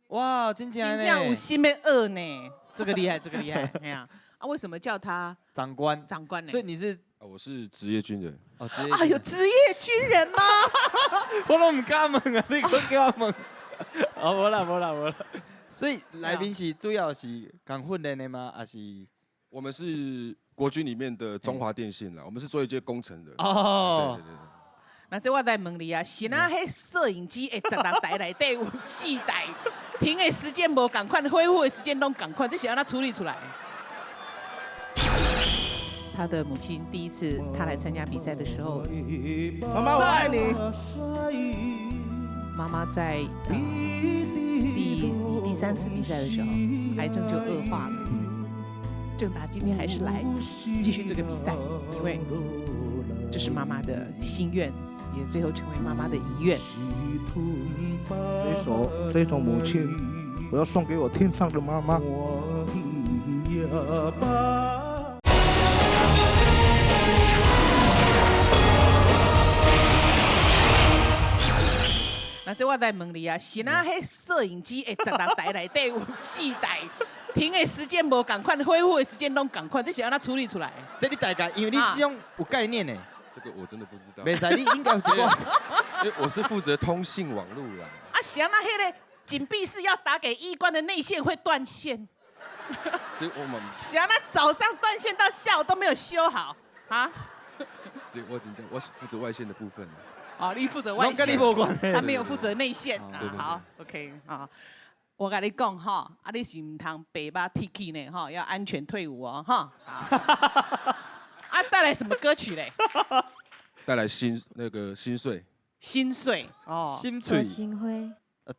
哇，真正
真正有心欲学呢，这个厉害，这个厉害，哎呀，啊，为什么叫他
长官？
长官呢？
所以你是？
我是职业军人。
哦，职业。
啊，有职业军人吗？
我拢毋敢问啊，你阁叫我问。哦，无啦无啦无啦。所以来宾是主要是共训练的吗？还是？
我们是国军里面的中华电信啦，我们是做一些工程的。
哦。
对对对。
那这我再问你啊，是哪彼摄影机会16台内底有4台，停的时间无仝款，恢复的时间拢仝款，这是按怎处理出来？他的母亲第一次他来参加比赛的时候，
妈妈我爱你。
妈妈在第三次比赛的时候，癌症就恶化了。政达今天还是来继续这个比赛，因为这是妈妈的心愿，也最后成为妈妈的遗愿。
这首母亲，我要送给我天上的妈妈。
那那这我再问你啊，是哪彼摄影机会16台内底有4台停的时间无仝款，恢复的时间拢仝款，这是按怎处理出来？
这你大概，因为你这种有概念的。
这个我真的不知道。
袂使，你应该有一个。
因为我是负责通信网路啦。
啊，是按怎彼个紧闭式要打给医官的内线会断线？
这我们。
是按怎早上断线到下午都没有修好啊？
这我真正我是负责外线的部分。
哦，你负责外线，
跟你无关
系，他没有负责内线啊。好，OK，啊，我共你讲哈，啊，你是毋通白目铁去呢，哈，要安全退伍哦，哈。啊，带来什么歌曲嘞？
带来心那个心碎。
心碎哦，
心碎。
多情花。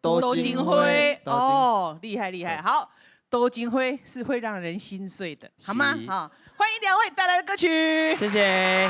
多情花哦，厉害厉害，好，多情花是会让人心碎的，好吗？好，欢迎两位带来的歌曲，
谢谢。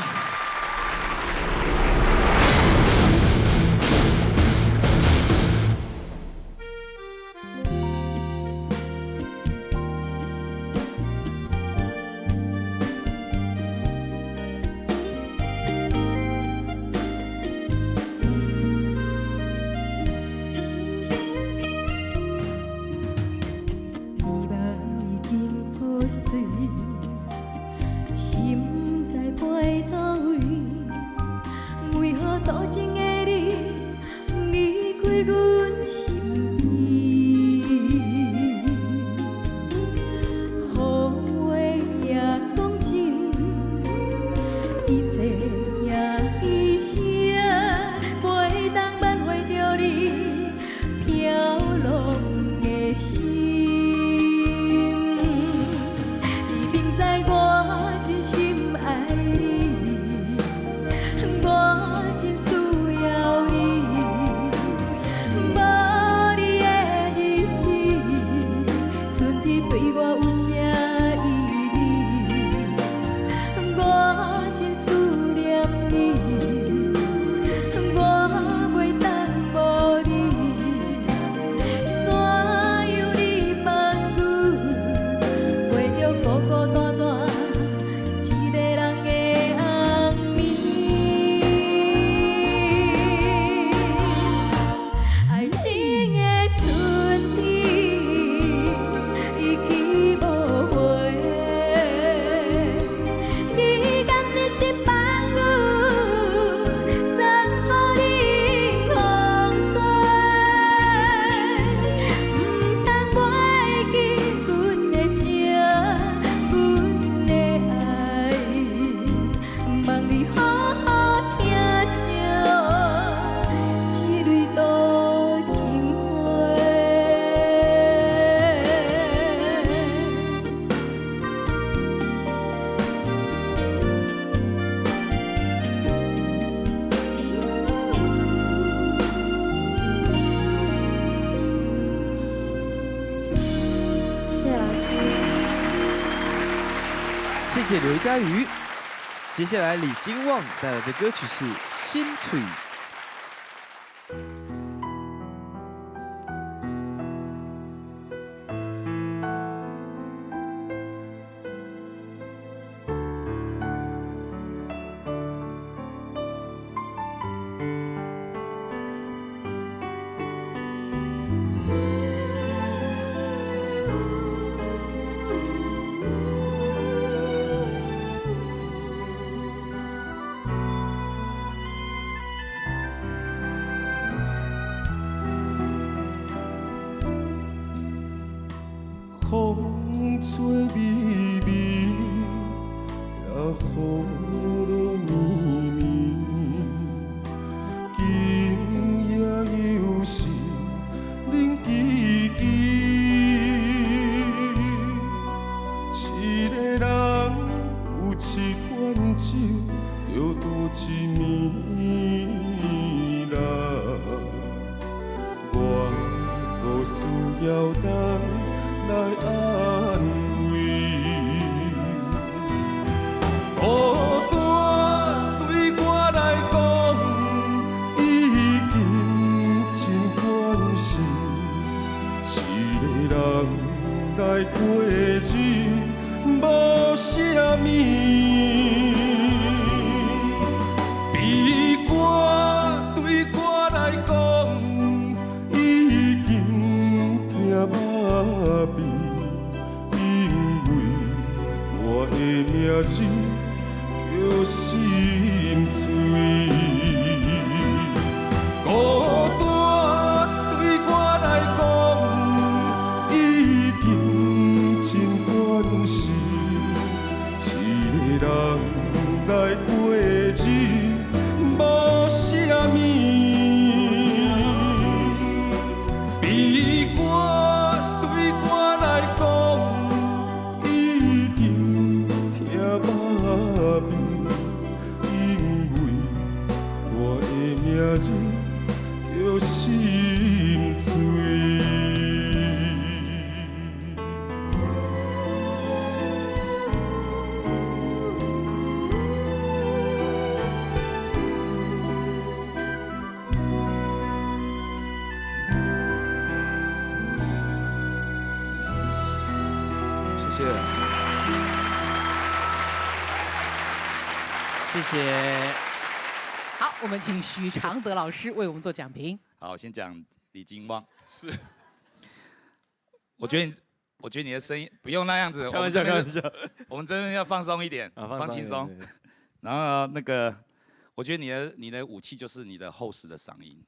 心知飞佗位，为何多情的你离开阮身边？予话也讲尽，一切也已成，袂当挽回著你飘浪的心。你明知我真心爱你，我真需要你，无你的日子，春天对我有啥意义？我真思念你，我袂当无你，怎样你放阮，过著孤孤单单一个人的暗暝？爱情的春天已去无回，你甘忍心放阮送予冷风吹？毋通袂记阮的情，阮的爱，望你好好疼惜这蕊多情花。
谢谢老师。
谢谢刘佳瑜。接下来李金旺带来的歌曲是《心碎》。
风吹微微，也雨落绵绵。今夜又是冷吱吱，一个人有一罐酒，就度一暝啦。我无需要人来安慰，孤单对我来讲已经真惯势，一个人来过日无啥物。悲歌对我来讲。字叫心碎。孤单对我来讲已经真惯势，一个人来过日无啥物。悲歌对我来讲已经听麻痹，因为我的名字叫心碎。
谢谢。
谢谢。
好，我们请许常德老师为我们做讲评。
好，先讲李金旺。
是。
我觉得你的声音不用那样子，
开玩笑
我们这边
开玩笑
我们真的要放松一点，
啊放松
放轻松
一点对。
然后那个，我觉得你的武器就是你的厚实的嗓音，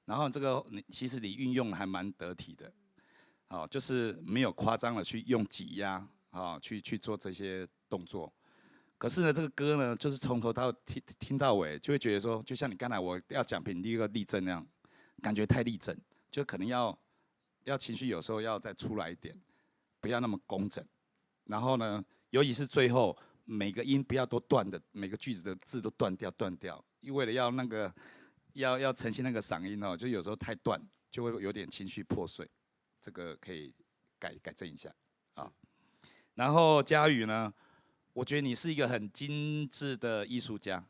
然后这个你其实你运用还蛮得体的，好，就是没有夸张的去用挤压啊，去做这些动作。可是呢，这个歌呢，就是从头到听听到尾，就会觉得说，就像你刚才我要讲评第一个例证那样，感觉太立正，就可能要情绪有时候要再出来一点，不要那么工整。然后呢，尤其是最后每个音不要都断的，每个句子的字都断掉断掉，因为了要那个要呈现那个嗓音哦，就有时候太断，就会有点情绪破碎，这个可以改正一下啊。然后佳宇呢，我觉得你是一个很精致的艺术家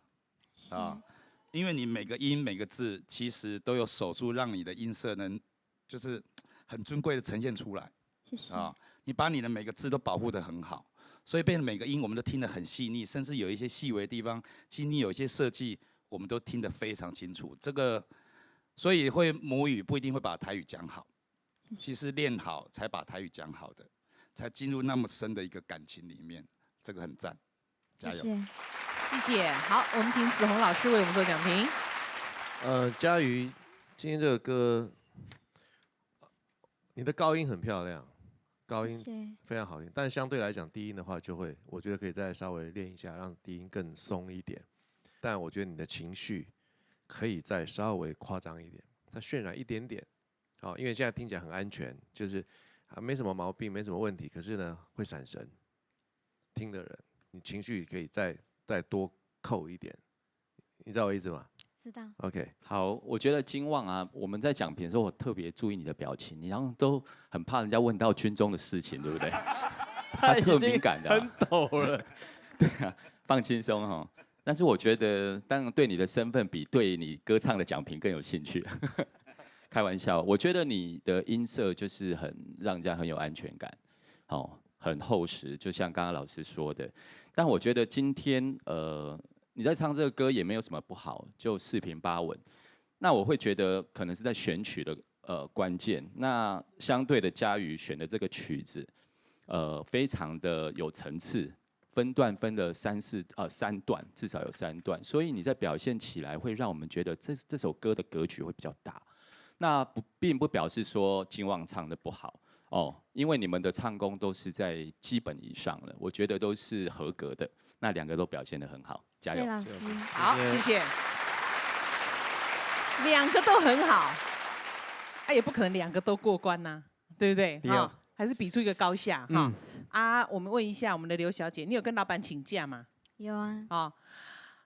啊，因为你每个音每个字其实都有守住，让你的音色能就是很尊贵的呈现出来。
谢谢。
啊，你把你的每个字都保护得很好，所以变成每个音我们都听得很细腻，甚至有一些细微的地方，其实你有一些设计，我们都听得非常清楚。这个，所以会母语不一定会把台语讲好，其实练好才把台语讲好的，才进入那么深的一个感情里面，这个很赞，加油！
谢谢。好，我们请子红老师为我们做讲评。
佳瑜，今天这个歌，你的高音很漂亮，高音
谢谢
非常好听，但相对来讲低音的话，就会我觉得可以再稍微练一下，让低音更松一点。但我觉得你的情绪可以再稍微夸张一点，再渲染一点点。好，因为现在听起来很安全，就是啊没什么毛病，没什么问题，可是呢会闪神。听的人，你情绪可以再多扣一点，你知道我意思吗？
知道。
OK，
好，我觉得金旺啊，我们在讲评的时候，我特别注意你的表情，你好像都很怕人家问到军中的事情，对不对？他特敏感的啊、
很抖了。
对啊，放轻松哈。但是我觉得，当然对你的身份比对你歌唱的讲评更有兴趣。开玩笑，我觉得你的音色就是很让人家很有安全感，哦，很厚实，就像刚刚老师说的。但我觉得今天你在唱这个歌也没有什么不好，就四平八稳。那我会觉得可能是在选曲的关键。那相对的，佳瑜选的这个曲子，非常的有层次，分段分了三四三段，至少有三段，所以你在表现起来会让我们觉得这首歌的格局会比较大。那不并不表示说金旺唱的不好哦，因为你们的唱功都是在基本以上了，我觉得都是合格的。那两个都表现得很好，加油！
谢谢老师。
好，谢谢。两个都很好，啊，也不可能两个都过关呐，对不对？
对哦
哈，还是比出一个高下哈。啊，我们问一下我们的刘小姐，你有跟老板请假吗？
有啊。
啊，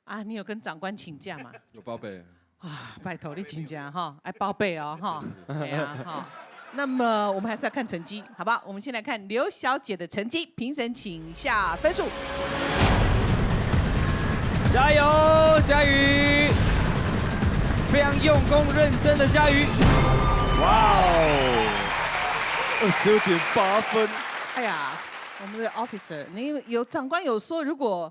啊，你有跟长官请假吗？
有报备。
啊，拜托你请假哈，爱报备哦哈，对啊哈。那么我们还是要看成绩，好不好？我们先来看刘小姐的成绩，评审请下分数。
加油，佳瑜！非常用功认真的佳瑜。哇哦，22.8分。
哎呀，我们的 officer，你有长官有说，如果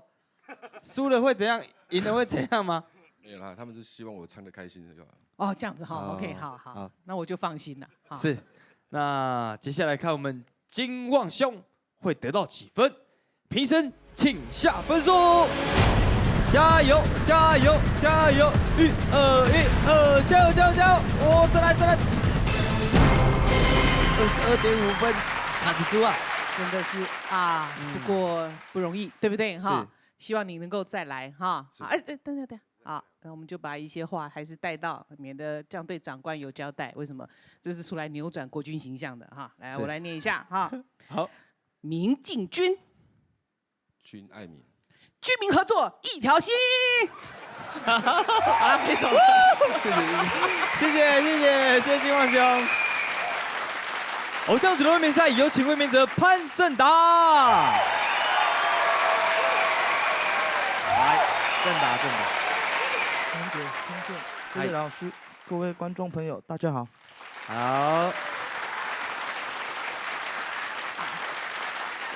输了会怎样？赢了会怎样吗？
没有啦，他们是希望我唱得开心就好。
哦这样子哈
哦
，OK，好好
好，
那我就放心了。好
是，那接下来看我们金旺兄会得到几分？评审请下分数。加油！加油！加油！一二一二，加油！加油！加油！我再来再来，22.5分，差几输啊！
真的是啊，不过不容易，对不对哈？希望你能够再来哈。好，哎哎，等等等，好，那我们就把一些话还是带到，免得这样对长官有交代。为什么？这是出来扭转国军形象的哈。来，我来念一下哈。
好，
民进军，
军爱民。
军民合作一条心。好了，可以走了。
谢谢谢谢谢谢金旺兄。偶像主动比赛有请卫冕者潘正达。来，正达正达。
陈姐、陈姐，各位老师、各位观众朋友，大家好。
好。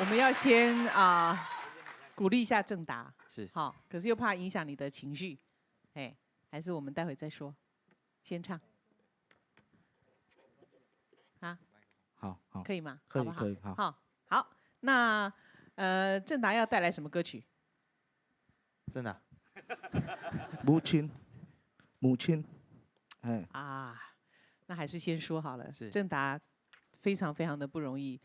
我们要先啊。鼓励一下正达，
是
好，可是又怕影响你的情绪，哎，还是我们待会再说，先唱，啊，
好好，
可以吗？
可以可以，
好，好，好，那正达要带来什么歌曲？
正达，
母亲，母亲，哎，
啊，那还是先说好了，
是
正达非常非常的不容易。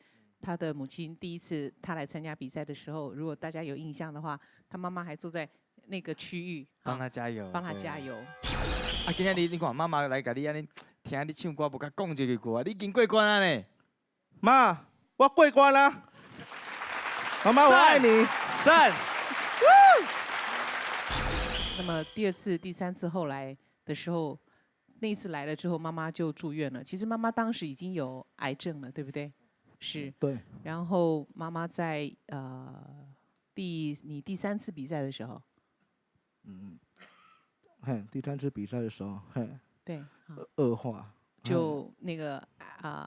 他的母亲第一次他来参加比赛的时候，如果大家有印象的话，他妈妈还坐在那个区域
帮他加油，
帮他加油。
啊，今仔日你看妈妈来共你按呢听你唱歌，无共讲一句话，你已经过关啊呢。
妈，我过关啦。妈妈，我爱你，
赞。
那么第二次、第三次后来的时候，那一次来了之后，妈妈就住院了。其实妈妈当时已经有癌症了，对不对？是。
对。
然后妈妈在你第三次比赛的时候，
嘿，第三次比赛的时候，嘿，
对，
恶化，
就那个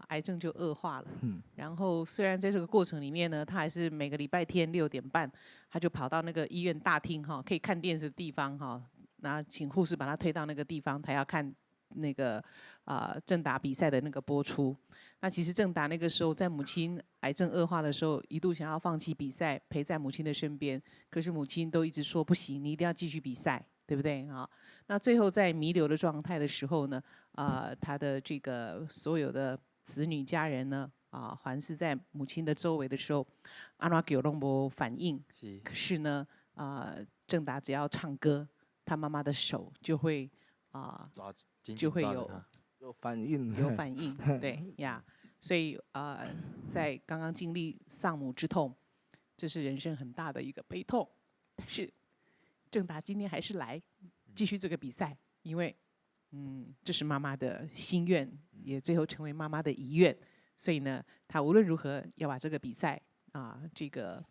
癌症就恶化了。然后虽然在这个过程里面呢，他还是每个礼拜天6点半，他就跑到那个医院大厅哈，可以看电视的地方哈，然后请护士把他推到那个地方，他要看那个正达比赛的那个播出。那其实正达那个时候在母亲癌症恶化的时候，一度想要放弃比赛，陪在母亲的身边。可是母亲都一直说不行，你一定要继续比赛，对不对啊？那最后在弥留的状态的时候呢，他的这个所有的子女家人呢，环视在母亲的周围的时候，按怎叫拢无反应。可是呢，正达只要唱歌，他妈妈的手就会就会有
有反应，
有反应，对呀。所以在刚刚经历丧母之痛，这是人生很大的一个悲痛。但是正达今天还是来继续这个比赛，因为这是妈妈的心愿，也最后成为妈妈的遗愿。所以呢，他无论如何要把这个比赛这个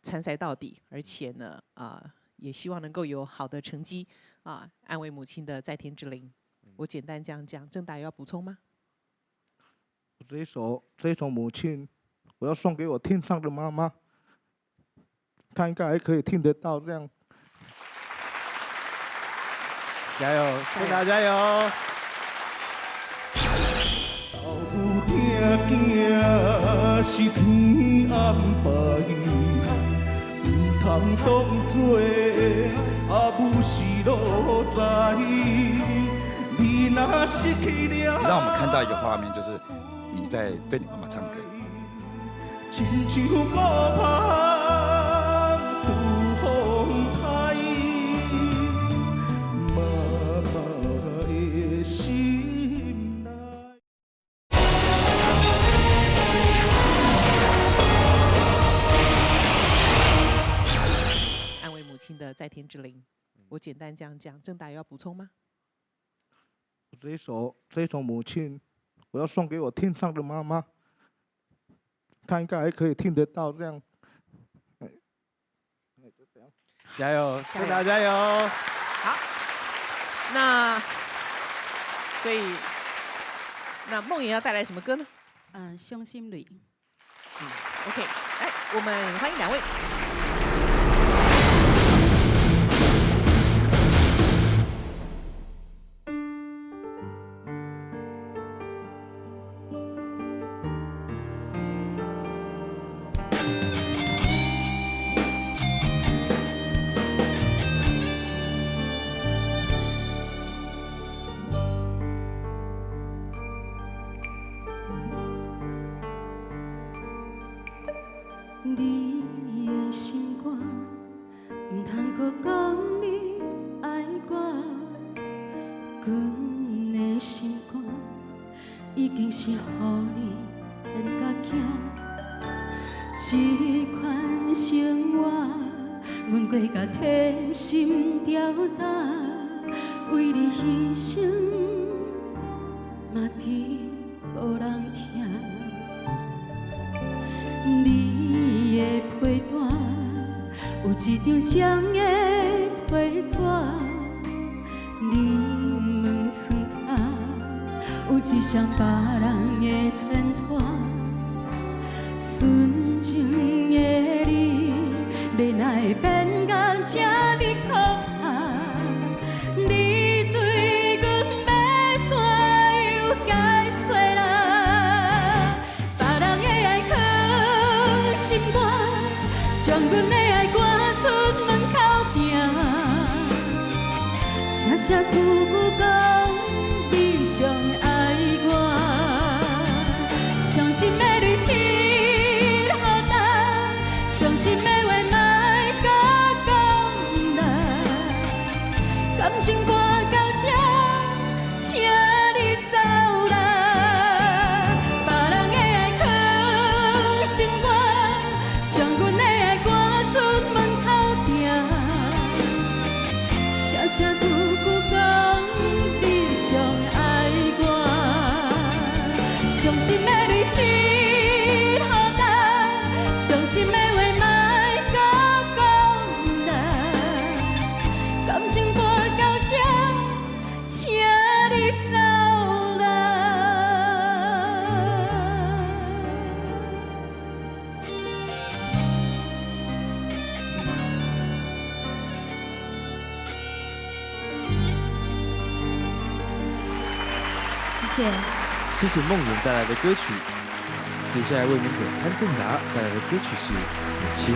参赛到底，而且呢也希望能够有好的成绩安慰母亲的在天之灵。我简单这样讲，正达有要补充吗？
这一首《母亲》，我要送给我天上的妈妈，她应该还可以听得到这样。
加油，正达加油！
疼是天安排，毋通当作阿母是奴才。你若失去了，
让我们看到一个画面，就是你在对你妈妈唱歌。
亲像孤芳拄风台，妈妈的心内。
安慰母亲的在天之灵。我简单这样讲，正达有要补充吗？
这一首《母亲》，我要送给我天上的妈妈，她应该还可以听得到这样。
加油，正达加油！
好，那所以那梦妍要带来什么歌呢？
嗯，伤心泪。
好，OK，来，我们欢迎两位。
你的心肝，毋通阁讲你爱我，阮的心肝已经是予你牵甲行。这款生活，阮过甲提心吊胆，为你牺牲，嘛伫无人听。你的被单有一张谁的被纸？你门窗跤有一双别人的衬拖。纯情的你，欲哪会变甲这呢可怕？你对阮欲怎样解释啦？别人的爱藏心肝，将阮的爱赶出门口埕。声声句句讲你上爱我，伤心的泪拭予干，伤心的话莫阁讲啦，感情播到这，请你走啦。别人的爱藏心肝，将阮的爱赶出门口埕。声声句句讲你上爱我，伤心的泪拭予干，伤心的话莫阁讲啦，感情播到这，请你走啦。
谢谢。
谢谢梦圆带来的歌曲。接下来卫冕者潘正达带来的歌曲是《母亲》。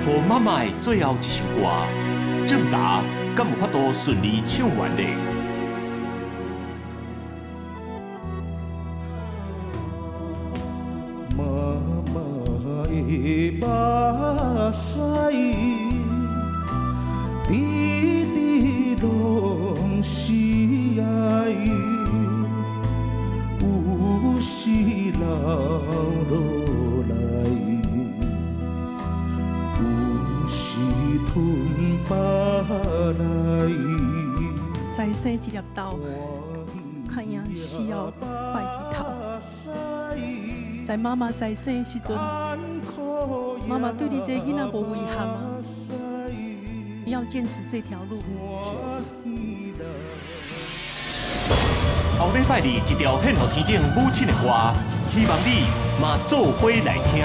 予妈妈的最后一首歌，正达敢有法度顺利唱完呢？
妈妈的目屎，滴滴拢是爱，有时流落来，有时吞腹内。
再生一粒豆，较赢死后拜日头。在妈妈在生的时阵，妈妈对你这个囡仔无遗憾吗？你要坚持这条路。
后礼拜二一条献予天顶母亲的歌，希望你嘛做伙来听。